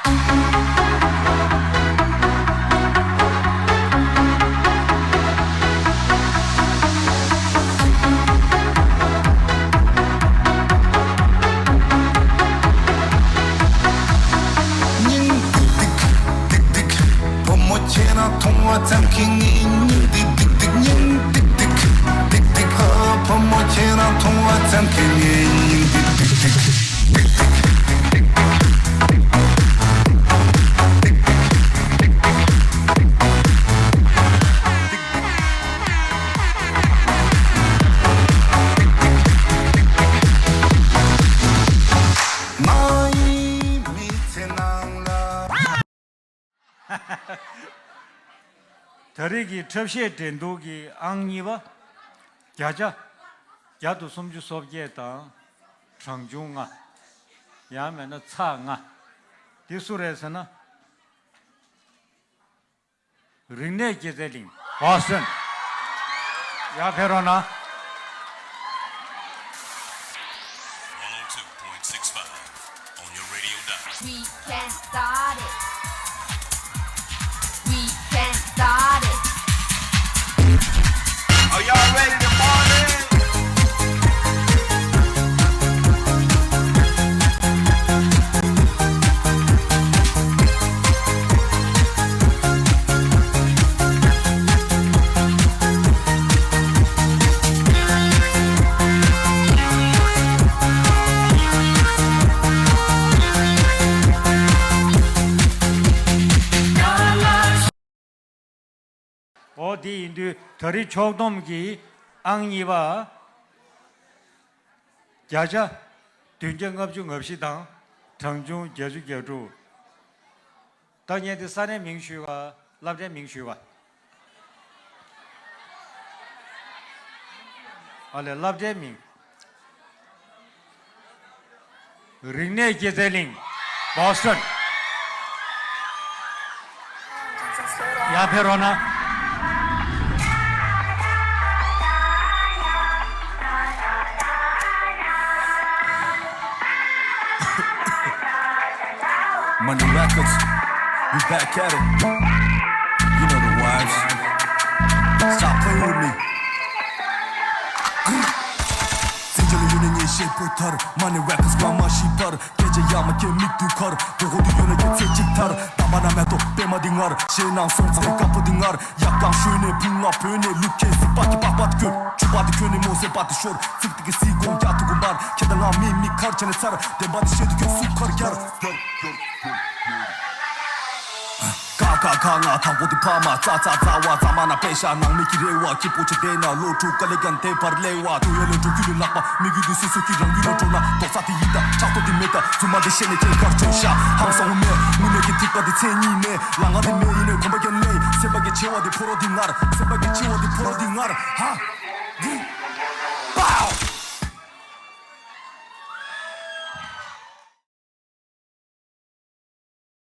སྙིང་ཏིག་ཏིག་ཏིག་ཏིག་བུ་མོ་ཁྱེད་རང་མཐོང་བ་ཙམ་གྱིས་ངའི་སྙིང་འདི་ཏིག་ཏིག་སྙིང་ཏིག་ཏིག་ཏིག་ཏིག་ཨ། བུ་མོ་ཁྱེད་རང་མཐོང་བ་ཙམ་གྱིས་ངའི་སྙིང་འདི་ཏིག་ཏིག་ཏིག་ཏིག་ང་ཡི་མི་ཚེ་ནང་ལ། ད་རེས་ཀྱི་འཁྲབ་གཞས་འགྲན་བསྡུར་གྱི་ཨང་གཉིས་པ། བརྒྱ་ཆ་བརྒྱ་དང་སུམ་ཅུ་སོ་བརྒྱད་དང་གྲངས་ཆུང་ལྔ། ཡང་མིན་ན་ཚེག་ལྔ། འདི་སུ་རེད་ཟེར་ན། རིག་གནས་སྐྱེད་ཚལ་གླིང་བོ་སི་ཊོན། ཡར་ཕེབས་རོགས་གནང་། One oh two point six five on your radio dial. We can start it. We can start it. Are y'all ready to party? འོ་དེ་ཡིན་དུས་ད་རེས་ཕྱོགས་བསྡོམས་ཀྱི་ཨང་གཉིས་པ། བརྒྱ་ཆ་བདུན་བརྒྱ་ལྔ་བཅུ་ང་བཞི་དང་གྲངས་ཆུང་བརྒྱད་ཅུ་གྱ་དྲུག་ད་ངས་འདི་ས་གནས་མིང་ཞུས་པ། སློབ་གྲྭའི་མིང་ཞུས་པ། ཨ་ལས་སློབ་གྲྭའི་མིང་། རིག་གནས་སྐྱེད་ཚལ་གླིང་། བོ་སི་ཊོན། ཡར་ཕེབས་རོགས་གནང་། Money Records, we back at it. You know the vibes. Stop playing with me. Since you know you need shit put her, Money Records, mama, she put. སྐད་ཆ་ཡ་མ་སྐད་མིག་དུས་མཁར། མགོ་སྐོར་དུ་ཡོད་ན་ཁྱེད་ཚེ་གཅིག་ཐར། དམ་པ་ན་མེ་ཏོག་པད་མ་འདི་ངར། ཞེད་སྣང་སོང་ཙང་དཀར་པོ་འདི་ངར། ཡག་གང་ཞོན་ནས་བུང་བ་བོད་ནས་ལུག་ཁྱེད་སྲིད་པ་གི་པགས་པ་དུ་ཁྱོད། ཕྱུ་པ་དུ་ཁྱོད་ནས་མོ་སེ་པ་དུ་ཤོར། ཚིག་དེ་གི་སྲིད་གོང་རྒྱ་ཐུ་གུ་འབར། ཁྱེད་དང་ང་མི་མི་ཁར་བྱས་ནས་ཚར། བདེན་པ་དེ་བཤད་དུ་ཁྱོད་སུ་ཁར་རྒྱར། ཁ་ཁ་ཁ་ང་དང་པོ་དེ་ཕ་མ་ཙ་ཙ་ཙ་བ་ཙ་མ་ན་པེ་ཤ་ནང་མི་གི་རེ་བ་སྐྱིད་པོ་ཆེ་དེ་ན་ལོ་དྲུག་ཀ་ལེ་གན་དེ་བར་ལེ་བ་དུ་ཡོད་ལེ་འགྲོ་རྒྱུ་ལེ་ལག་པ་མི་རྒྱུད་དེ་སུ་སུ་གི་རང་རྒྱུད་ལ་འགྲོ་ན་རྡོག་རྩ་དེ་ཡིད་ད་ཆག་ཏོ་དེ་མེད་ད་རྫུན་མ་དེ་ཤེས་ནས་ཁྱེད་ཁར་བྱོན་ཤ་ཧང་སང་བོ་མེད་དངོས་གནས་ཀྱི་ཐིག་པ་དེ་མཚན་ཉིད་མེད་ལ་ང་དེ་མེད་ཡིན་ནས་གོམ་པ་རྒྱན་ལེ་སེམས་པ་གི་ཆེ་བ་དེ་ཕོ་རོ་དེ་ངར་སེམས་པ་གི་ཆེ་བ་དེ་ཕོ་རོ་དེ་ངར་ཧ།